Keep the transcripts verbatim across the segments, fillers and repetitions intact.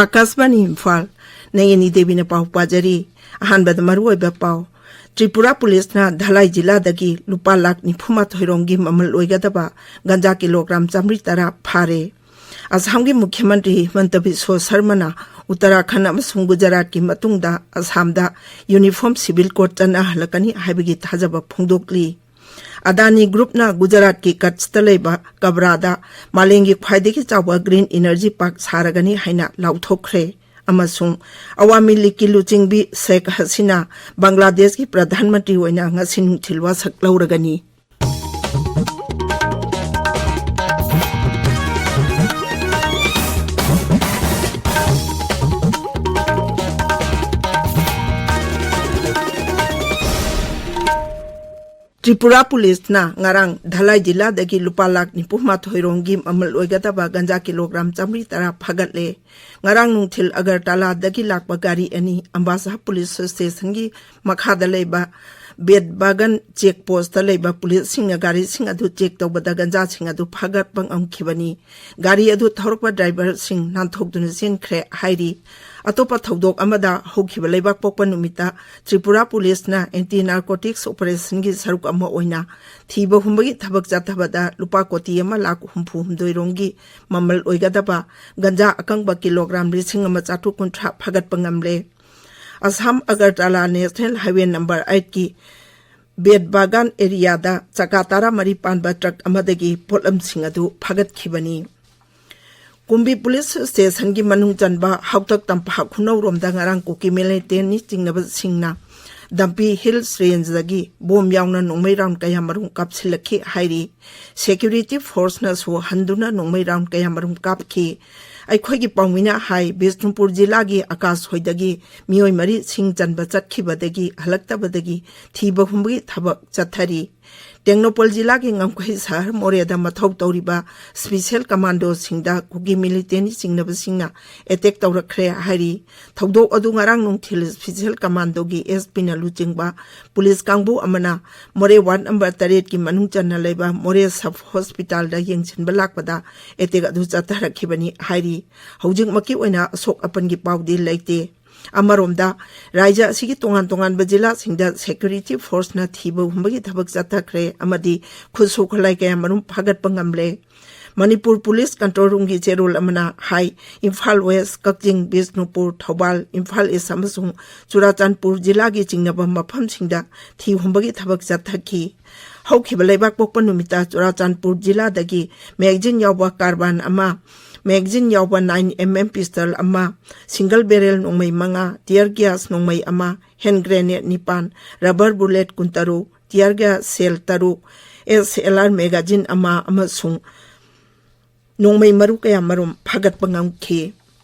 ꯑꯀꯥꯁꯕꯥꯅꯤ ꯏꯝꯐꯥꯜ, ꯅꯌꯦꯅꯤ ꯗꯦꯕꯤꯅ ꯄꯥꯎ ꯄꯥꯖꯔꯤ꯫ ꯑꯍꯥꯟꯕꯗ ꯃꯔꯨꯑꯣꯏꯕ ꯄꯥꯎ꯫ ꯇ꯭ꯔꯤꯄꯨꯔꯥ ꯄꯨꯂꯤꯁꯅ ꯙꯂꯥꯏ ꯖꯤꯂꯥꯗꯒꯤ ꯂꯨꯄꯥ ꯂꯥꯈ ꯅꯤꯐꯨ ꯃꯥꯊꯣꯏ ꯔꯣꯝꯒꯤ ꯃꯃꯜ ꯑꯣꯏꯒꯗꯕ ꯒꯟꯖꯥ ꯀꯤꯂꯣꯒ꯭ꯔꯥꯝ ꯆꯥꯃꯔꯤ ꯇꯔꯥ ꯐꯥꯔꯦ꯫ ꯑꯁꯥꯝꯒꯤ ꯃꯨꯈ꯭ꯌ ꯃꯟꯇ꯭ꯔꯤ ꯍꯤꯃꯟꯇ ꯕꯤꯁ꯭ꯋ ꯁꯔꯃꯅ ꯎꯠꯇꯔꯥꯈꯟꯗ ꯑꯃꯁꯨꯡ ꯒꯨꯖꯔꯥꯠꯀꯤ ꯃꯇꯨꯡꯗ ꯑꯁꯥꯝꯗ ꯌꯨꯅꯤꯐꯣꯔꯝ ꯁꯤꯚꯤꯜ ꯀꯣꯗ ꯆꯠꯅꯍꯜꯂꯛꯀꯅꯤ ꯍꯥꯏꯕꯒꯤ ꯊꯥꯖꯕ ꯐꯣꯡꯗꯣꯛꯂꯤ꯫ ꯑꯗꯥꯅꯤ ꯒ꯭ꯔꯨꯞꯅ ꯒꯨꯖꯔꯥꯠꯀꯤ ꯀꯠꯁꯇ ꯂꯩꯕ ꯀꯕ꯭ꯔꯥꯗ ꯃꯥꯂꯦꯝꯒꯤ ꯈ꯭ꯋꯥꯏꯗꯒꯤ ꯆꯥꯎꯕ ꯒ꯭ꯔꯤꯟ ꯏꯅꯔꯖꯤ ꯄꯥꯔꯛ ꯁꯥꯔꯒꯅꯤ ꯍꯥꯏꯅ ꯂꯥꯎꯊꯣꯛꯈ꯭ꯔꯦ꯫ ꯑꯃꯁꯨꯡ ꯑꯋꯥꯃꯤ ꯂꯤꯒꯀꯤ ꯂꯨꯆꯤꯡꯕꯤ ꯁꯦꯈ ꯍꯁꯤꯅꯥ ꯕꯪꯒ꯭ꯂꯥꯗꯦꯁꯀꯤ ꯄ꯭ꯔꯙꯥꯟ ꯃꯟꯇ꯭ꯔꯤ ꯑꯣꯏꯅ ꯉꯁꯤ ꯅꯨꯡꯊꯤꯜ ꯋꯥꯁꯛ ꯂꯧꯔꯒꯅꯤ꯫ ꯇ꯭ꯔꯤꯄꯨꯔꯥ ꯄꯨꯂꯤꯁꯅ ꯉꯔꯥꯡ ꯙꯂꯥꯏ ꯖꯤꯂꯥꯗꯒꯤ ꯂꯨꯄꯥ ꯂꯥꯈ ꯅꯤꯐꯨ ꯃꯥꯊꯣꯏ ꯔꯣꯝꯒꯤ ꯃꯃꯜ ꯑꯣꯏꯒꯗꯕ ꯒꯟꯖꯥ ꯀꯤꯂꯣꯒ꯭ꯔꯥꯝ ꯆꯥꯃꯔꯤ ꯇꯔꯥ ꯐꯥꯒꯠꯂꯦ꯫ ꯉꯔꯥꯡ ꯅꯨꯡꯊꯤꯜ ꯑꯒꯔꯇꯥꯂꯥꯗꯒꯤ ꯂꯥꯛꯄ ꯒꯥꯔꯤ ꯑꯅꯤ ꯑꯝꯕꯥꯁꯥ ꯄꯨꯂꯤꯁ ꯁ꯭ꯇꯦꯁꯟꯒꯤ ꯃꯈꯥꯗ ꯂꯩꯕ ꯕꯦꯗꯕꯥꯒꯟ ꯆꯦꯛ ꯄꯣꯁꯇ ꯂꯩꯕ ꯄꯨꯂꯤꯁꯁꯤꯡꯅ ꯒꯥꯔꯤꯁꯤꯡ ꯑꯗꯨ ꯆꯦꯛ ꯇꯧꯕꯗ ꯒꯟꯖꯥꯁꯤꯡ ꯑꯗꯨ ꯐꯥꯒꯠꯄ ꯉꯝꯈꯤꯕꯅꯤ꯫ ꯒꯥꯔꯤ ꯑꯗꯨ ꯊꯧꯔꯛꯄ ꯗ꯭ꯔꯥꯏꯚꯔꯁꯤꯡ ꯅꯥꯟꯊꯣꯛꯇꯨꯅ ꯆꯦꯟꯈ꯭ꯔꯦ ꯍꯥꯏꯔꯤ꯫ ꯑꯇꯣꯞꯄ ꯊꯧꯗꯣꯛ ꯑꯃꯗ, ꯍꯧꯈꯤꯕ ꯂꯩꯕꯥꯛꯄꯣꯛꯄ ꯅꯨꯃꯤꯠꯇ ꯇ꯭ꯔꯤꯄꯨꯔꯥ ꯄꯨꯂꯤꯁꯅ ꯑꯦꯟꯇꯤ ꯅꯥꯔꯀꯣꯇꯤꯛꯁ ꯑꯣꯄꯔꯦꯁꯟꯒꯤ ꯁꯔꯨꯛ ꯑꯃ ꯑꯣꯏꯅ ꯊꯤꯕ ꯍꯨꯝꯕꯒꯤ ꯊꯕꯛ ꯆꯠꯊꯕꯗ ꯂꯨꯄꯥ ꯀꯣꯇꯤ ꯑꯃ ꯂꯥꯈ ꯍꯨꯝꯐꯨ ꯍꯨꯝꯗꯣꯏ ꯔꯣꯝꯒꯤ ꯃꯃꯜ ꯑꯣꯏꯒꯗꯕ ꯒꯟꯖꯥ ꯑꯀꯪꯕ ꯀꯤꯂꯣꯒ꯭ꯔꯥꯝ ꯂꯤꯁꯤꯡ ꯑꯃ ꯆꯥꯇ꯭ꯔꯨꯛ ꯀꯨꯟꯊ꯭ꯔꯥ ꯐꯥꯒꯠꯄ ꯉꯝꯂꯦ꯫ Assam Agartala national highway number ꯑꯩꯠꯀꯤ ꯕꯦꯗꯕꯥꯒꯥꯟ ꯑꯦꯔꯤꯌꯥꯗ ꯆꯀꯥ ꯇꯔꯥꯃꯔꯤ ꯄꯥꯟꯕ ꯇ꯭ꯔꯛ ꯑꯃꯗꯒꯤ ꯄꯣꯠꯂꯝꯁꯤꯡ ꯑꯗꯨ ꯐꯥꯒꯠꯈꯤꯕꯅꯤ꯫ ꯀꯨꯝꯕꯤ ꯄꯨꯂꯤꯁ ꯁ꯭ꯇꯦꯁꯟꯒꯤ ꯃꯅꯨꯡ ꯆꯟꯕ ꯍꯥꯎꯇꯛ ꯇꯝꯄꯥꯛ ꯈꯨꯅꯧꯔꯣꯝꯗ ꯉꯔꯥꯡ ꯀꯨꯀꯤ ꯃꯤꯂꯤꯇꯦꯟꯅꯤ ꯆꯤꯡꯅꯕꯁꯤꯡꯅ ꯗꯝꯄꯤ ꯍꯤꯜꯁ ꯔꯦꯟꯖꯗꯒꯤ ꯕꯣꯝ ꯌꯥꯎꯅ ꯅꯣꯡꯃꯩ ꯔꯥꯎꯟ ꯀꯌꯥ ꯃꯔꯨꯝ ꯀꯥꯞꯁꯤꯜꯂꯛꯈꯤ ꯍꯥꯏꯔꯤ꯫ ꯁꯦꯀ꯭ꯌꯨꯔꯤꯇꯤ ꯐꯣꯔꯁꯅꯁꯨ ꯍꯟꯗꯨꯅ ꯅꯣꯡꯃꯩ ꯔꯥꯎꯟ ꯀꯌꯥ ꯃꯔꯨꯝ ꯀꯥꯞꯈꯤ꯫ ꯑꯩꯈꯣꯏꯒꯤ ꯄꯥꯎꯃꯤꯅ ꯍꯥꯏ, ꯕꯤꯁꯅꯨꯄꯨꯔ ꯖꯤꯂꯥꯒꯤ ꯑꯀꯥꯁ ꯍꯣꯏꯗꯒꯤ ꯃꯤꯑꯣꯏ ꯃꯔꯤ ꯁꯤꯡ ꯆꯟꯕ ꯆꯠꯈꯤꯕꯗꯒꯤ ꯍꯜꯂꯛꯇꯕꯗꯒꯤ ꯊꯤꯕ ꯍꯨꯝꯕꯒꯤ ꯊꯕꯛ ꯆꯠꯊꯔꯤ꯫ ꯇꯦꯡꯅꯧꯄꯜ ꯖꯤꯂꯥꯒꯤ ꯉꯝꯈꯩ ꯁꯍꯔ ꯃꯣꯔꯦꯗ ꯃꯊꯧ ꯇꯧꯔꯤꯕ ꯁ꯭ꯄꯤꯁꯦꯜ ꯀꯃꯥꯟꯗꯣꯁꯤꯡꯗ ꯀꯨꯀꯤ ꯃꯤꯂꯤꯇꯦꯟꯠ ꯆꯤꯡꯅꯕꯁꯤꯡꯅ ꯑꯦꯇꯦꯛ ꯇꯧꯔꯛꯈ꯭ꯔꯦ ꯍꯥꯏꯔꯤ꯫ ꯊꯧꯗꯣꯛ ꯑꯗꯨ ꯉꯔꯥꯡ ꯅꯨꯡꯊꯤꯜ ꯁ꯭ꯄꯤꯁꯦꯜ ꯀꯃꯥꯟꯗꯣꯒꯤ ꯑꯦꯁ ꯄꯤꯅ ꯂꯨꯆꯤꯡꯕ ꯄꯨꯂꯤꯁ ꯀꯥꯡꯕꯨ ꯑꯃꯅ ꯃꯣꯔꯦ ꯋꯥꯔꯗ ꯅꯝꯕꯔ ꯇꯔꯦꯠꯀꯤ ꯃꯅꯨꯡ ꯆꯟꯅ ꯂꯩꯕ ꯃꯣꯔꯦ ꯁꯕ ꯍꯣꯁꯄꯤꯇꯥꯜꯗ ꯌꯦꯡꯁꯤꯟꯕ ꯂꯥꯛꯄꯗ ꯑꯦꯇꯦꯛ ꯑꯗꯨ ꯆꯠꯊꯔꯛꯈꯤꯕꯅꯤ ꯍꯥꯏꯔꯤ꯫ ꯍꯧꯖꯤꯛꯃꯛꯀꯤ ꯑꯣꯏꯅ ꯑꯁꯣꯛ ꯑꯄꯟꯒꯤ ꯄꯥꯎꯗꯤ ꯂꯩꯇꯦ꯫ ꯑꯃꯔꯣꯝꯗ, ꯔꯥꯖ꯭ꯌ ꯑꯁꯤꯒꯤ ꯇꯣꯉꯥꯟ ꯇꯣꯉꯥꯟꯕ ꯖꯤꯂꯥꯁꯤꯡꯗ ꯁꯦꯀ꯭ꯌꯨꯔꯤꯇꯤ ꯐꯣꯔꯁꯅ ꯊꯤꯕ ꯍꯨꯝꯕꯒꯤ ꯊꯕꯛ ꯆꯠꯊꯈ꯭ꯔꯦ ꯑꯃꯗꯤ ꯈꯨꯠꯁꯨ ꯈꯨꯠꯂꯥꯏ ꯀꯌꯥ ꯃꯔꯨꯝ ꯐꯥꯒꯠꯄ ꯉꯝꯂꯦ꯫ ꯃꯅꯤꯄꯨꯔ ꯄꯨꯂꯤꯁ ꯀꯟꯇ꯭ꯔꯣꯜ ꯔꯨꯝꯒꯤ ꯆꯦꯔꯣꯜ ꯑꯃꯅ ꯍꯥꯏ, ꯏꯝꯐꯥꯜ ꯋꯦꯁ, ꯀꯛꯆꯤꯡ, ꯕꯤꯁꯅꯨꯄꯨꯔ, ꯊꯧꯕꯥꯜ, ꯏꯝꯐꯥꯜ ꯏꯁ ꯑꯃꯁꯨꯡ ꯆꯨꯔꯥꯆꯥꯟꯄꯨꯔ ꯖꯤꯂꯥꯒꯤ ꯆꯤꯡꯅꯕ ꯃꯐꯝꯁꯤꯡꯗ ꯊꯤ ꯍꯨꯝꯕꯒꯤ ꯊꯕꯛ ꯆꯠꯊꯈꯤ꯫ ꯍꯧꯈꯤꯕ ꯂꯩꯕꯥꯛ ꯄꯣꯛꯄ ꯅꯨꯃꯤꯠꯇ ꯆꯨꯔꯥꯆꯥꯟꯄꯨꯔ ꯖꯤꯂꯥꯗꯒꯤ ꯃꯦꯒꯥꯖꯤꯟ ꯌꯥꯎꯕ ꯀꯥꯔꯕꯥꯟ ꯑꯃ, ꯃꯦꯒꯥꯖꯤꯟ ꯌꯥꯎꯕ ꯅꯥꯏꯟ ꯑꯦꯝ ꯑꯦꯝ ꯄꯤꯁꯇꯜ ꯑꯃ, ꯁꯤꯡꯒꯜ ꯕꯦꯔꯦꯜ ꯅꯣꯡꯃꯩ ꯃꯉꯥ, ꯇꯤꯌꯔ ꯒ꯭ꯌꯥꯁ ꯅꯣꯡꯃꯩ ꯑꯃ, ꯍꯦꯟ ꯒ꯭ꯔꯦꯅꯦꯗ ꯅꯤꯄꯥꯟ, ꯔꯕꯔ ꯕꯨꯂꯦꯠ ꯀꯨꯟꯇꯔꯨꯛ, ꯇꯤꯌꯔ ꯒ꯭ꯌꯥꯁ ꯁꯦꯜ ꯇꯔꯨꯛ, ꯑꯦꯁ ꯑꯦꯜ ꯑꯥꯔ ꯃꯦꯒꯥꯖꯤꯟ ꯑꯃ ꯑꯃꯁꯨꯡ ꯅꯣꯡꯃꯩ ꯃꯔꯨ ꯀꯌꯥ ꯃꯔꯨꯝ ꯐꯥꯒꯠꯄ ꯉꯝꯈꯤ꯫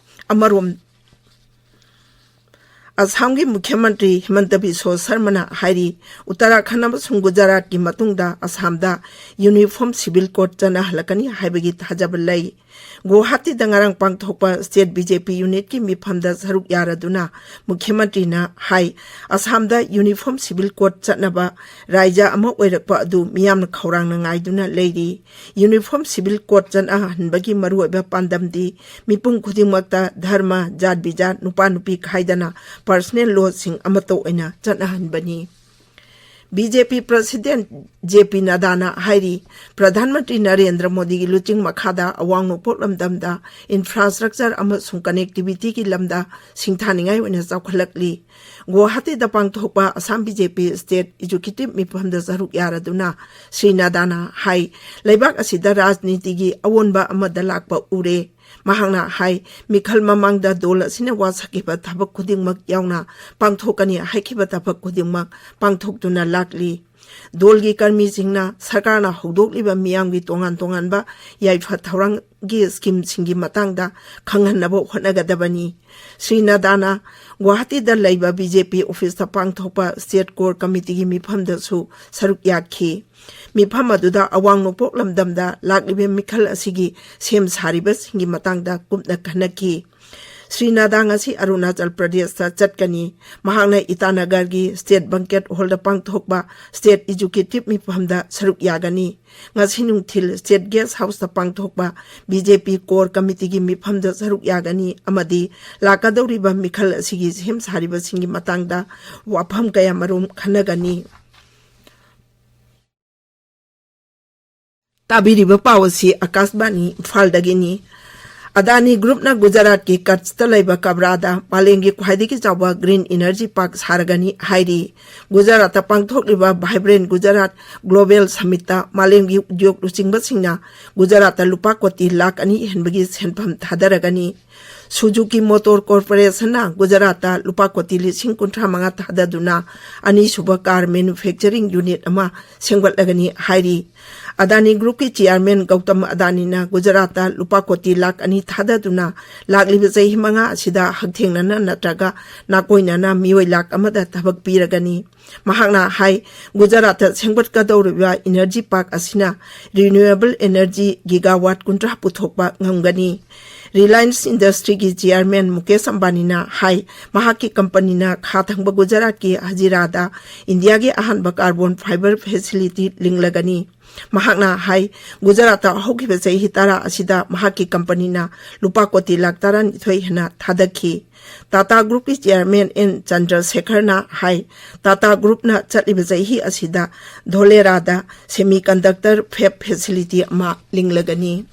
ꯑꯃꯔꯣꯝ, ꯑꯁꯥꯝꯒꯤ ꯃꯨꯈ꯭ꯌ ꯃꯟꯇ꯭ꯔꯤ ꯍꯤꯃꯟꯇ ꯕꯤꯁ꯭ꯋ ꯁꯔꯃꯅ ꯍꯥꯏꯔꯤ, ꯎꯠꯇꯔꯥꯈꯟꯗ ꯑꯃꯁꯨꯡ ꯒꯨꯖꯔꯥꯠꯀꯤ ꯃꯇꯨꯡꯗ ꯑꯁꯥꯝꯗ ꯌꯨꯅꯤꯐꯣꯔꯝ ꯁꯤꯚꯤꯜ ꯀꯣꯗ ꯆꯠꯅꯍꯜꯂꯛꯀꯅꯤ ꯍꯥꯏꯕꯒꯤ ꯊꯥꯖꯕ ꯂꯩ꯫ ꯒꯨꯋꯥꯍꯥꯇꯤꯗ ꯉꯔꯥꯡ ꯄꯥꯡꯊꯣꯛꯄ ꯁ꯭ꯇꯦꯠ ꯕꯤ ꯖꯦ ꯄꯤ ꯌꯨꯅꯤꯠꯀꯤ ꯃꯤꯐꯝꯗ ꯁꯔꯨꯛ ꯌꯥꯔꯗꯨꯅ ꯃꯨꯈ꯭ꯌ ꯃꯟꯇ꯭ꯔꯤꯅ ꯍꯥꯏ, ꯑꯁꯥꯝꯗ ꯌꯨꯅꯤꯐꯣꯔꯝ ꯁꯤꯚꯤꯜ ꯀꯣꯗ ꯆꯠꯅꯕ ꯔꯥꯖ꯭ꯌ ꯑꯃ ꯑꯣꯏꯔꯛꯄ ꯑꯗꯨ ꯃꯤꯌꯥꯝꯅ ꯈꯧꯔꯥꯡꯅ ꯉꯥꯏꯗꯨꯅ ꯂꯩꯔꯤ꯫ ꯌꯨꯅꯤꯐꯣꯔꯝ ꯁꯤꯚꯤꯜ ꯀꯣꯗ ꯆꯠꯅꯍꯟꯕꯒꯤ ꯃꯔꯨꯑꯣꯏꯕ ꯄꯥꯟꯗꯝꯗꯤ ꯃꯤꯄꯨꯝ ꯈꯨꯗꯤꯡꯃꯛꯇ ꯙꯔꯃ, ꯖꯥꯠ ꯕꯤꯖꯥꯠ, ꯅꯨꯄꯥ ꯅꯨꯄꯤ ꯈꯥꯏꯗꯅ ꯄꯔꯁꯅꯦꯜ ꯂꯣꯁꯤꯡ ꯑꯃꯠꯇ ꯑꯣꯏꯅ ꯆꯠꯅꯍꯟꯕꯅꯤ꯫ ꯕꯤ ꯖꯦ ꯄꯤ ꯄ꯭ꯔꯁꯤꯗꯦꯟꯠ ꯖꯦ ꯄꯤ ꯅꯗꯥꯅ ꯍꯥꯏꯔꯤ, ꯄ꯭ꯔꯙꯥꯟ ꯃꯟꯇ꯭ꯔꯤ ꯅꯔꯦꯟꯗ꯭ꯔ ꯃꯣꯗꯤꯒꯤ ꯂꯨꯆꯤꯡ ꯃꯈꯥꯗ ꯑꯋꯥꯡ ꯅꯣꯡꯄꯣꯛ ꯂꯝꯗꯝꯗ ꯏꯟꯐ꯭ꯔꯥꯁ꯭ꯇ꯭ꯔꯛꯆꯔ ꯑꯃꯁꯨꯡ ꯀꯅꯦꯛꯇꯤꯚꯤꯇꯤꯒꯤ ꯂꯝꯗ ꯁꯤꯡꯊꯥꯅꯤꯡꯉꯥꯏ ꯑꯣꯏꯅ ꯆꯥꯎꯈꯠꯂꯛꯂꯤ꯫ ꯒꯨꯋꯥꯍꯥꯇꯤꯗ ꯄꯥꯡꯊꯣꯛꯄ ꯑꯁꯥꯝ ꯕꯤ ꯖꯦ ꯄꯤ ꯁ꯭ꯇꯦꯠ ꯑꯦꯛꯖꯤꯀ꯭ꯌꯨꯇꯤꯚ ꯃꯤꯐꯝꯗ ꯁꯔꯨꯛ ꯌꯥꯔꯗꯨꯅ ꯁ꯭ꯔꯤ ꯅꯗꯥꯅ ꯍꯥꯏ, ꯂꯩꯕꯥꯛ ꯑꯁꯤꯗ ꯔꯥꯖꯅꯤꯇꯤꯒꯤ ꯑꯑꯣꯟꯕ ꯑꯃꯗ ꯂꯥꯛꯄ ꯎꯔꯦ꯫ ꯃꯍꯥꯛꯅ ꯍꯥꯏ, ꯃꯤꯈꯜ ꯃꯃꯥꯡꯗ ꯗꯣꯜ ꯑꯁꯤꯅ ꯋꯥꯁꯛꯈꯤꯕ ꯊꯕꯛ ꯈꯨꯗꯤꯡꯃꯛ ꯌꯥꯎꯅ ꯄꯥꯡꯊꯣꯛꯀꯅꯤ ꯍꯥꯏꯈꯤꯕ ꯊꯕꯛ ꯈꯨꯗꯤꯡꯃꯛ ꯄꯥꯡꯊꯣꯛꯇꯨꯅ ꯂꯥꯛꯂꯤ꯫ ꯗꯣꯜꯒꯤ ꯀꯔꯃꯤꯁꯤꯡꯅ ꯁꯔꯀꯥꯔꯅ ꯍꯧꯗꯣꯛꯂꯤꯕ ꯃꯤꯌꯥꯝꯒꯤ ꯇꯣꯉꯥꯟ ꯇꯣꯉꯥꯟꯕ ꯌꯥꯏꯐ ꯊꯧꯔꯥꯡꯒꯤ ꯁ꯭ꯀꯤꯝꯁꯤꯡꯒꯤ ꯃꯇꯥꯡꯗ ꯈꯪꯍꯟꯅꯕ ꯍꯣꯠꯅꯒꯗꯕꯅꯤ꯫ ꯁ꯭ꯔꯤ ꯅꯥꯗꯥꯅ ꯒꯨꯋꯥꯍꯥꯇꯤꯗ ꯂꯩꯕ ꯕꯤ ꯖꯦ ꯄꯤ ꯑꯣꯐꯤꯁꯇ ꯄꯥꯡꯊꯣꯛꯄ ꯁ꯭ꯇꯦꯠ ꯀꯣꯔ ꯀꯃꯤꯇꯤꯒꯤ ꯃꯤꯐꯝꯗꯁꯨ ꯁꯔꯨꯛ ꯌꯥꯈꯤ꯫ ꯃꯤꯐꯝ ꯑꯗꯨꯗ ꯑꯋꯥꯡ ꯅꯣꯡꯄꯣꯛ ꯂꯝꯗꯝꯗ ꯂꯥꯛꯂꯤꯕ ꯃꯤꯈꯜ ꯑꯁꯤꯒꯤ ꯁꯦꯝ ꯁꯥꯔꯤꯕꯁꯤꯡꯒꯤ ꯃꯇꯥꯡꯗ ꯀꯨꯞꯅ ꯈꯟꯅꯈꯤ꯫ ꯁ꯭ꯔꯤ ꯅꯥꯗꯥ ꯉꯁꯤ ꯑꯔꯨꯅꯥꯆꯜ ꯄ꯭ꯔꯗꯦꯁꯇ ꯆꯠꯀꯅꯤ꯫ ꯃꯍꯥꯛꯅ ꯏꯇꯥꯅꯒꯔꯒꯤ ꯁ꯭ꯇꯦꯠ ꯕꯪꯀꯦꯠ ꯍꯣꯜꯗ ꯄꯥꯡꯊꯣꯛꯄ ꯁ꯭ꯇꯦꯠ ꯑꯦꯖꯨꯀꯦꯇꯤꯚ ꯃꯤꯐꯝꯗ ꯁꯔꯨꯛ ꯌꯥꯒꯅꯤ꯫ ꯉꯁꯤ ꯅꯨꯡꯊꯤꯜ ꯁ꯭ꯇꯦꯠ ꯒꯦꯁ ꯍꯥꯎꯁꯇ ꯄꯥꯡꯊꯣꯛꯄ ꯕꯤ ꯖꯦ ꯄꯤ ꯀꯣꯔ ꯀꯃꯤꯇꯤꯒꯤ ꯃꯤꯐꯝꯗ ꯁꯔꯨꯛ ꯌꯥꯒꯅꯤ ꯑꯃꯗꯤ ꯂꯥꯛꯀꯗꯧꯔꯤꯕ ꯃꯤꯈꯜ ꯑꯁꯤꯒꯤ ꯁꯦꯝ ꯁꯥꯔꯤꯕꯁꯤꯡꯒꯤ ꯃꯇꯥꯡꯗ ꯋꯥꯐꯝ ꯀꯌꯥꯃꯔꯨꯝ ꯈꯟꯅꯒꯅꯤ꯫ ꯇꯥꯕꯤꯔꯤꯕ ꯄꯥꯎ ꯑꯁꯤ ꯑꯀꯥꯁꯕꯥꯅꯤ ꯏꯝꯐꯥꯜꯗꯒꯤꯅꯤ꯫ ꯑꯗꯥꯅꯤ ꯒ꯭ꯔꯨꯞꯅ ꯒꯨꯖꯔꯥꯠꯀꯤ ꯀꯠꯁꯇ ꯂꯩꯕ ꯀꯕ꯭ꯔꯥꯗ ꯃꯥꯂꯦꯝꯒꯤ ꯈ꯭ꯋꯥꯏꯗꯒꯤ ꯆꯥꯎꯕ ꯒ꯭ꯔꯤꯟ ꯏꯅꯔꯖꯤ ꯄꯥꯔꯛ ꯁꯥꯔꯒꯅꯤ ꯍꯥꯏꯔꯤ꯫ ꯒꯨꯖꯔꯥꯠꯇ ꯄꯥꯡꯊꯣꯛꯂꯤꯕ ꯚꯥꯏꯕ꯭ꯔꯦꯟ ꯒꯨꯖꯔꯥꯠ ꯒ꯭ꯂꯣꯕꯦꯜ ꯁꯃꯤꯠꯇ ꯃꯥꯂꯦꯝꯒꯤ ꯎꯗ꯭ꯌꯣꯛ ꯂꯨꯆꯤꯡꯕꯁꯤꯡꯅ ꯒꯨꯖꯔꯥꯠꯇ ꯂꯨꯄꯥ ꯀꯣꯇꯤ ꯂꯥꯈ ꯑꯅꯤ ꯍꯦꯟꯕꯒꯤ ꯁꯦꯟꯐꯝ ꯊꯥꯗꯔꯒꯅꯤ꯫ ꯁꯨꯖꯨꯀꯤ ꯃꯣꯇꯣꯔ ꯀꯣꯔꯄꯣꯔꯦꯁꯟꯅ ꯒꯨꯖꯔꯥꯠꯇ ꯂꯨꯄꯥ ꯀꯣꯇꯤ ꯂꯤꯁꯤꯡ ꯀꯨꯟꯊ꯭ꯔꯥ ꯃꯉꯥ ꯊꯥꯗꯗꯨꯅ ꯑꯅꯤꯁꯨꯕ ꯀꯥꯔ ꯃꯦꯅꯨꯐꯦꯛꯆꯔꯤꯡ ꯌꯨꯅꯤꯠ ꯑꯃ ꯁꯦꯝꯒꯠꯂꯒꯅꯤ ꯍꯥꯏꯔꯤ꯫ ꯑꯗꯥꯅꯤ ꯒ꯭ꯔꯨꯞꯀꯤ ꯆꯤꯌꯥꯔꯃꯦꯟ ꯒꯧꯇꯝ ꯑꯗꯥꯅꯤꯅ ꯒꯨꯖꯔꯥꯠꯇ ꯂꯨꯄꯥ ꯀꯣꯇꯤ ꯂꯥꯈ ꯑꯅꯤ ꯊꯥꯗꯗꯨꯅ ꯂꯥꯛꯂꯤꯕ ꯆꯍꯤ ꯃꯉꯥ ꯑꯁꯤꯗ ꯍꯛꯊꯦꯡꯅꯅ ꯅꯠꯇ꯭ꯔꯒ ꯅꯥꯀꯣꯏꯅꯅ ꯃꯤꯑꯣꯏ ꯂꯥꯈ ꯑꯃꯗ ꯊꯕꯛ ꯄꯤꯔꯒꯅꯤ꯫ ꯃꯍꯥꯛꯅ ꯍꯥꯏ, ꯒꯨꯖꯔꯥꯠꯇ ꯁꯦꯝꯒꯠꯀꯗꯧꯔꯤꯕ ꯏꯅꯔꯖꯤ ꯄꯥꯔꯛ ꯑꯁꯤꯅ ꯔꯤꯅ꯭ꯌꯨꯑꯦꯕꯜ ꯏꯅꯔꯖꯤ ꯒꯤꯒꯥꯋꯥꯠ ꯀꯨꯟꯊ꯭ꯔꯥ ꯄꯨꯊꯣꯛꯄ ꯉꯝꯒꯅꯤ꯫ ꯔꯤꯂꯥꯌꯟꯁ ꯏꯟꯗꯁꯇ꯭ꯔꯤꯒꯤ ꯆꯤꯌꯥꯔꯃꯦꯟ ꯃꯨꯀꯦꯁ ꯑꯝꯕꯥꯅꯤꯅ ꯍꯥꯏ, ꯃꯍꯥꯛꯀꯤ ꯀꯝꯄꯅꯤꯅ ꯈꯥ ꯊꯪꯕ ꯒꯨꯖꯔꯥꯠꯀꯤ ꯍꯖꯤꯔꯥꯗ ꯏꯟꯗꯤꯌꯥꯒꯤ ꯑꯍꯥꯟꯕ ꯀꯥꯔꯕꯣꯟ ꯐꯥꯏꯕꯔ ꯐꯦꯁꯤꯂꯤꯇꯤ ꯂꯤꯡꯂꯒꯅꯤ꯫ ꯃꯍꯥꯛꯅ ꯍꯥꯏ, ꯒꯨꯖꯔꯥꯠꯇ ꯍꯧꯈꯤꯕ ꯆꯍꯤ ꯇꯔꯥ ꯑꯁꯤꯗ ꯃꯍꯥꯛꯀꯤ ꯀꯝꯄꯅꯤꯅ ꯂꯨꯄꯥ ꯀꯣꯇꯤ ꯂꯥꯈ ꯇꯔꯥꯅꯤꯊꯣꯏ ꯍꯦꯟꯅ ꯊꯥꯗꯈꯤ꯫ ꯇꯥꯇꯥ ꯒ꯭ꯔꯨꯞꯀꯤ ꯆꯤꯌꯥꯔꯃꯦꯟ ꯑꯦꯟ ꯆꯟꯗ꯭ꯔꯁꯦꯈꯔꯅ ꯍꯥꯏ, ꯇꯥꯇꯥ ꯒ꯭ꯔꯨꯞꯅ ꯆꯠꯂꯤꯕ ꯆꯍꯤ ꯑꯁꯤꯗ ꯙꯣꯂꯦꯔꯥꯗ ꯁꯦꯃꯤ ꯀꯟꯗꯛꯇꯔ ꯐꯦꯕ ꯐꯦꯁꯤꯂꯤꯇꯤ ꯑꯃ ꯂꯤꯡꯂꯒꯅꯤ꯫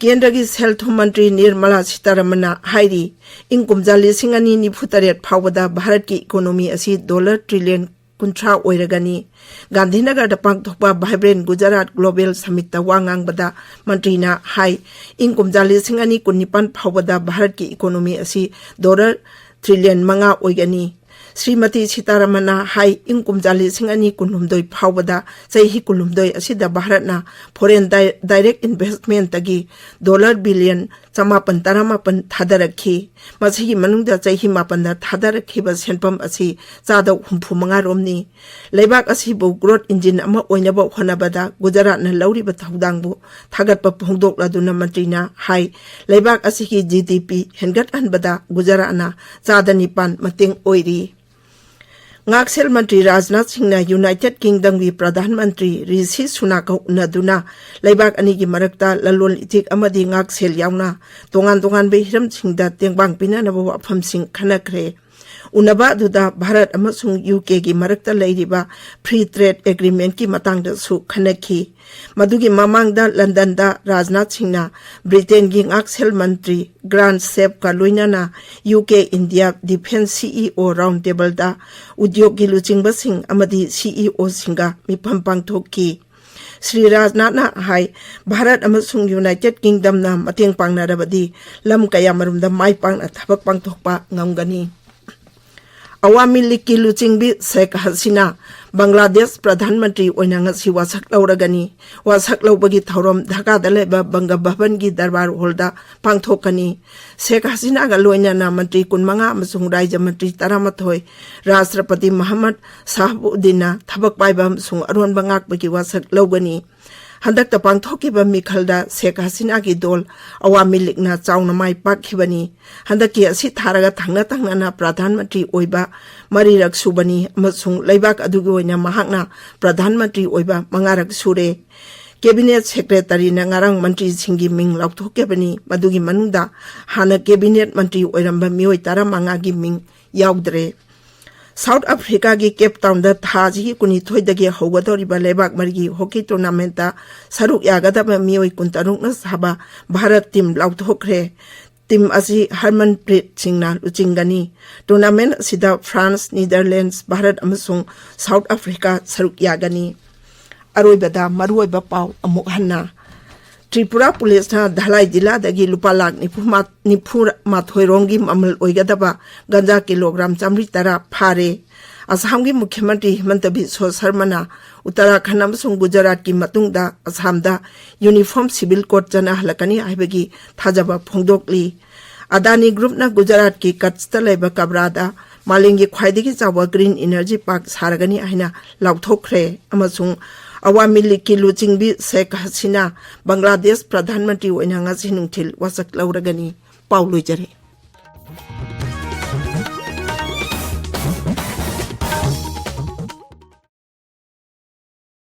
ꯀꯦꯟꯗ꯭ꯔꯒꯤ ꯁꯦꯜ ꯊꯨꯝ ꯃꯟꯇ꯭ꯔꯤ ꯅꯤꯔꯃꯂꯥ ꯁꯤꯇꯥꯔꯥꯃꯟꯅ ꯍꯥꯏꯔꯤ, ꯏꯪ ꯀꯨꯝꯖꯥ ꯂꯤꯁꯤꯡ ꯑꯅꯤ ꯅꯤꯐꯨ ꯇꯔꯦꯠ ꯐꯥꯎꯕꯗ ꯚꯥꯔꯠꯀꯤ ꯏꯀꯣꯅꯣꯃꯤ ꯑꯁꯤ ꯗꯣꯂꯔ ꯇ꯭ꯔꯤꯂꯤꯌꯟ ꯀꯨꯟꯊ꯭ꯔꯥ ꯑꯣꯏꯔꯒꯅꯤ꯫ ꯒꯥꯟꯙꯤꯅꯒꯔꯗ ꯄꯥꯡꯊꯣꯛꯄ ꯚꯥꯏꯕ꯭ꯔꯦꯟ ꯒꯨꯖꯔꯥꯠ ꯒ꯭ꯂꯣꯕꯦꯜ ꯁꯃꯤꯠꯇ ꯋꯥ ꯉꯥꯡꯕꯗ ꯃꯟꯇ꯭ꯔꯤꯅ ꯍꯥꯏ, ꯏꯪ ꯀꯨꯝꯖꯥ ꯂꯤꯁꯤꯡ ꯑꯅꯤ ꯀꯨꯟꯅꯤꯄꯥꯟ ꯐꯥꯎꯕꯗ ꯚꯥꯔꯠꯀꯤ ꯏꯀꯣꯅꯣꯃꯤ ꯑꯁꯤ ꯗꯣꯂꯔ ꯇ꯭ꯔꯤꯂꯤꯌꯟ ꯃꯉꯥ ꯑꯣꯏꯒꯅꯤ꯫ ꯁ꯭ꯔꯤꯃꯇꯤ ꯁꯤꯇꯥꯔꯥꯃꯟꯅ ꯍꯥꯏ, ꯏꯪ ꯀꯨꯝꯖꯥ ꯂꯤꯁꯤꯡ ꯑꯅꯤ ꯀꯨꯟꯍꯨꯝꯗꯣꯏ ꯐꯥꯎꯕꯗ ꯆꯍꯤ ꯀꯨꯟꯍꯨꯝꯗꯣꯏ ꯑꯁꯤꯗ ꯚꯥꯔꯠꯅ foreign di-, direct investmentꯇꯒꯤ dollar billion ꯆꯃꯥꯄꯟ ꯇꯔꯥꯃꯥꯄꯟ ꯊꯥꯗꯔꯛꯈꯤ꯫ ꯃꯁꯤꯒꯤ ꯃꯅꯨꯡꯗ ꯆꯍꯤ ꯃꯥꯄꯟꯗ ꯊꯥꯗꯔꯛꯈꯤꯕ ꯁꯦꯟꯐꯝ ꯑꯁꯤ ꯆꯥꯗ ꯍꯨꯝꯐꯨ ꯃꯉꯥ ꯔꯣꯝꯅꯤ꯫ ꯂꯩꯕꯥꯛ ꯑꯁꯤꯕꯨ growth engine ꯑꯃ ꯑꯣꯏꯅꯕ ꯍꯣꯠꯅꯕꯗ ꯒꯨꯖꯔꯥꯠꯅ ꯂꯧꯔꯤꯕ ꯊꯧꯗꯥꯡꯕꯨ ꯊꯥꯒꯠꯄ ꯐꯣꯡꯗꯣꯛꯂꯗꯨꯅ ꯃꯟꯇ꯭ꯔꯤꯅ ꯍꯥꯏ, ꯂꯩꯕꯥꯛ ꯑꯁꯤꯒꯤ GDP ꯍꯦꯟꯒꯠꯍꯟꯕꯗ ꯒꯨꯖꯔꯥꯠꯅ ꯆꯥꯗ ꯅꯤꯄꯥꯟ ꯃꯇꯦꯡ ꯑꯣꯏꯔꯤ꯫ ꯉꯥꯛꯁꯦꯜ ꯃꯟꯇ꯭ꯔꯤ ꯔꯥꯖꯅꯥꯊ ꯁꯤꯡꯅ ꯌꯨꯅꯥꯏꯇꯦꯗ ꯀꯤꯡꯗꯝꯒꯤ ꯄ꯭ꯔꯙꯥꯟ ꯃꯟꯇ꯭ꯔꯤ ꯔꯤꯁꯤ ꯁꯨꯅꯥꯛꯀ ꯎꯅꯗꯨꯅ ꯂꯩꯕꯥꯛ ꯑꯅꯤꯒꯤ ꯃꯔꯛꯇ ꯂꯂꯣꯟ ꯏꯇꯤꯛ ꯑꯃꯗꯤ ꯉꯥꯛꯁꯦꯜ ꯌꯥꯎꯅ ꯇꯣꯉꯥꯟ ꯇꯣꯉꯥꯟꯕ ꯍꯤꯔꯝꯁꯤꯡꯗ ꯇꯦꯡꯕꯥꯡ ꯄꯤꯅꯅꯕ ꯋꯥꯐꯝꯁꯤꯡ ꯈꯟꯅꯈ꯭ꯔꯦ꯫ ꯎꯅꯕ ꯑꯗꯨꯗ ꯚꯥꯔꯠ ꯑꯃꯁꯨꯡ UKꯒꯤ ꯃꯔꯛꯇ ꯂꯩꯔꯤꯕ free trade agreementꯀꯤ ꯃꯇꯥꯡꯗꯁꯨ ꯈꯟꯅꯈꯤ꯫ ꯃꯗꯨꯒꯤ ꯃꯃꯥꯡꯗ ꯂꯟꯗꯟꯗ ꯔꯥꯖꯅꯥꯊ ꯁꯤꯡꯅ ꯕ꯭ꯔꯤꯇꯦꯟꯒꯤ ꯉꯥꯛꯁꯦꯜ ꯃꯟꯇ꯭ꯔꯤ ꯒ꯭ꯔꯥꯟ ꯁꯦꯞꯀ ꯂꯣꯏꯅꯅ UK India Defence CEO round tableꯗ ꯎꯗ꯭ꯌꯣꯒꯒꯤ ꯂꯨꯆꯤꯡꯕꯁꯤꯡ ꯑꯃꯗꯤ CEOꯁꯤꯡꯒ ꯃꯤꯐꯝ ꯄꯥꯡꯊꯣꯛꯈꯤ꯫ ꯁ꯭ꯔꯤ ꯔꯥꯖꯅꯥꯊꯅ ꯍꯥꯏ, ꯚꯥꯔꯠ ꯑꯃꯁꯨꯡ ꯌꯨꯅꯥꯏꯇꯦꯗ ꯀꯤꯡꯗꯝꯅ ꯃꯇꯦꯡ ꯄꯥꯡꯅꯔꯕꯗꯤ ꯂꯝ ꯀꯌꯥꯃꯔꯨꯝꯗ ꯃꯥꯏ ꯄꯥꯛꯅ ꯊꯕꯛ ꯄꯥꯡꯊꯣꯛꯄ ꯉꯝꯒꯅꯤ꯫ ꯑꯋꯥꯃꯤ ꯂꯤꯒꯀꯤ ꯂꯨꯆꯤꯡꯕꯤ ꯁꯦꯈ ꯍꯁꯤꯅꯥ ꯕꯪꯒ꯭ꯂꯥꯗꯦꯁ ꯄ꯭ꯔꯙꯥꯟ ꯃꯟꯇ꯭ꯔꯤ ꯑꯣꯏꯅ ꯉꯁꯤ ꯋꯥꯁꯛ ꯂꯧꯔꯒꯅꯤ꯫ ꯋꯥꯁꯛ ꯂꯧꯕꯒꯤ ꯊꯧꯔꯝ ꯙꯥꯀꯥꯗ ꯂꯩꯕ ꯕꯪꯒ ꯚꯕꯟꯒꯤ ꯗꯔꯕꯥꯔ ꯍꯣꯜꯗ ꯄꯥꯡꯊꯣꯛꯀꯅꯤ꯫ ꯁꯦꯈ ꯍꯁꯤꯅꯥꯒ ꯂꯣꯏꯅꯅ ꯃꯟꯇ꯭ꯔꯤ ꯀꯨꯟꯃꯉꯥ ꯑꯃꯁꯨꯡ ꯔꯥꯖ꯭ꯌ ꯃꯟꯇ꯭ꯔꯤ ꯇꯔꯥꯃꯥꯊꯣꯏ ꯔꯥꯁꯇ꯭ꯔꯄꯇꯤ ꯃꯍꯝꯃꯗ ꯁꯥꯍꯕꯨꯗꯤꯟꯅ ꯊꯕꯛ ꯄꯥꯏꯕ ꯑꯃꯁꯨꯡ ꯑꯔꯣꯟꯕ ꯉꯥꯛꯄꯒꯤ ꯋꯥꯁꯛ ꯂꯧꯒꯅꯤ꯫ ꯍꯟꯗꯛꯇ ꯄꯥꯡꯊꯣꯛꯈꯤꯕ ꯃꯤꯈꯜꯗ ꯁꯦꯈ ꯍꯁꯤꯅꯥꯒꯤ ꯗꯣꯜ ꯑꯋꯥꯃꯤ ꯂꯤꯒꯅ ꯆꯥꯎꯅ ꯃꯥꯏ ꯄꯥꯛꯈꯤꯕꯅꯤ꯫ ꯍꯟꯗꯛꯀꯤ ꯑꯁꯤ ꯊꯥꯔꯒ ꯊꯪꯅ ꯊꯪꯅꯅ ꯄ꯭ꯔꯙꯥꯟ ꯃꯟꯇ꯭ꯔꯤ ꯑꯣꯏꯕ ꯃꯔꯤꯔꯛ ꯁꯨꯕꯅꯤ ꯑꯃꯁꯨꯡ ꯂꯩꯕꯥꯛ ꯑꯗꯨꯒꯤ ꯑꯣꯏꯅ ꯃꯍꯥꯛꯅ ꯄ꯭ꯔꯙꯥꯟ ꯃꯟꯇ꯭ꯔꯤ ꯑꯣꯏꯕ ꯃꯉꯥꯔꯛ ꯁꯨꯔꯦ꯫ ꯀꯦꯕꯤꯅꯦꯠ ꯁꯦꯀ꯭ꯔꯦꯇꯔꯤꯅ ꯉꯔꯥꯡ ꯃꯟꯇ꯭ꯔꯤꯁꯤꯡꯒꯤ ꯃꯤꯡ ꯂꯥꯎꯊꯣꯛꯈꯤꯕꯅꯤ꯫ ꯃꯗꯨꯒꯤ ꯃꯅꯨꯡꯗ ꯍꯥꯟꯅ ꯀꯦꯕꯤꯅꯦꯠ ꯃꯟꯇ꯭ꯔꯤ ꯑꯣꯏꯔꯝꯕ ꯃꯤꯑꯣꯏ ꯇꯔꯥꯃꯉꯥꯒꯤ ꯃꯤꯡ ꯌꯥꯎꯗ꯭ꯔꯦ꯫ ꯁꯥꯎꯠ ꯑꯐ꯭ꯔꯤꯀꯥꯒꯤ ꯀꯦꯞ ꯇꯥꯎꯟꯗ ꯊꯥ ꯑꯁꯤꯒꯤ ꯀꯨꯟꯅꯤꯊꯣꯏꯗꯒꯤ ꯍꯧꯒꯗꯧꯔꯤꯕ ꯂꯩꯕꯥꯛ ꯃꯔꯤꯒꯤ ꯍꯣꯀꯤ ꯇꯣꯔꯅꯥꯃꯦꯟꯠꯇ ꯁꯔꯨꯛ ꯌꯥꯒꯗꯕ ꯃꯤꯑꯣꯏ ꯀꯨꯟꯇꯔꯨꯛꯅ ꯁꯥꯕ ꯚꯥꯔꯠ ꯇꯤꯝ ꯂꯥꯎꯊꯣꯛꯈ꯭ꯔꯦ꯫ ꯇꯤꯝ ꯑꯁꯤ ꯍꯔꯃꯟꯄ꯭ꯔꯤꯠ ꯁꯤꯡꯅ ꯂꯨꯆꯤꯡꯒꯅꯤ꯫ ꯇꯣꯔꯅꯥꯃꯦꯟꯠ ꯑꯁꯤꯗ ꯐ꯭ꯔꯥꯟꯁ, ꯅꯤꯗꯔꯂꯦꯟꯗꯁ, ꯚꯥꯔꯠ ꯑꯃꯁꯨꯡ ꯁꯥꯎꯠ ꯑꯐ꯭ꯔꯤꯀꯥ ꯁꯔꯨꯛ ꯌꯥꯒꯅꯤ꯫ ꯑꯔꯣꯏꯕꯗ ꯃꯔꯨꯑꯣꯏꯕ ꯄꯥꯎ ꯑꯃꯨꯛ ꯍꯟꯅ꯫ ꯇ꯭ꯔꯤꯄꯨꯔꯥ ꯄꯨꯂꯤꯁꯅ ꯙꯂꯥꯏ ꯖꯤꯂꯥꯗꯒꯤ ꯂꯨꯄꯥ ꯂꯥꯈ ꯅꯤꯐꯨ ꯃꯥ-, ꯅꯤꯐꯨ ꯃꯥꯊꯣꯏ ꯔꯣꯝꯒꯤ ꯃꯃꯜ ꯑꯣꯏꯒꯗꯕ ꯒꯟꯖꯥ ꯀꯤꯂꯣꯒ꯭ꯔꯥꯝ ꯆꯥꯃꯔꯤ ꯇꯔꯥ ꯐꯥꯔꯦ꯫ ꯑꯁꯥꯝꯒꯤ ꯃꯨꯈ꯭ꯌ ꯃꯟꯇ꯭ꯔꯤ ꯍꯤꯃꯟꯇ ꯕꯤꯁ꯭ꯋ ꯁꯔꯃꯅ ꯎꯠꯇꯔꯥꯈꯟꯗ ꯑꯃꯁꯨꯡ ꯒꯨꯖꯔꯥꯠꯀꯤ ꯃꯇꯨꯡꯗ ꯑꯁꯥꯝꯗ ꯌꯨꯅꯤꯐꯣꯔꯝ ꯁꯤꯚꯤꯜ ꯀꯣꯗ ꯆꯠꯅꯍꯜꯂꯛꯀꯅꯤ ꯍꯥꯏꯕꯒꯤ ꯊꯥꯖꯕ ꯐꯣꯡꯗꯣꯛꯂꯤ꯫ ꯑꯗꯥꯅꯤ ꯒ꯭ꯔꯨꯞꯅ ꯒꯨꯖꯔꯥꯠꯀꯤ ꯀꯠꯁꯇ ꯂꯩꯕ ꯀꯕ꯭ꯔꯥꯗ ꯃꯥꯂꯦꯝꯒꯤ ꯈ꯭ꯋꯥꯏꯗꯒꯤ ꯆꯥꯎꯕ ꯒ꯭ꯔꯤꯟ ꯏꯅꯔꯖꯤ ꯄꯥꯔꯛ ꯁꯥꯔꯒꯅꯤ ꯍꯥꯏꯅ ꯂꯥꯎꯊꯣꯛꯈ꯭ꯔꯦ ꯑꯃꯁꯨꯡ ꯑꯋꯥꯃꯤ ꯂꯤꯒꯀꯤ ꯂꯨꯆꯤꯡꯕꯤ ꯁꯦꯈ ꯍꯁꯤꯅꯥ ꯕꯪꯒ꯭ꯂꯥꯗꯦꯁ ꯄ꯭ꯔꯙꯥꯟ ꯃꯟꯇ꯭ꯔꯤ ꯑꯣꯏꯅ ꯉꯁꯤ ꯅꯨꯡꯊꯤꯜ ꯋꯥꯁꯛ ꯂꯧꯔꯒꯅꯤ꯫ ꯄꯥꯎ ꯂꯣꯏꯖꯔꯦ꯫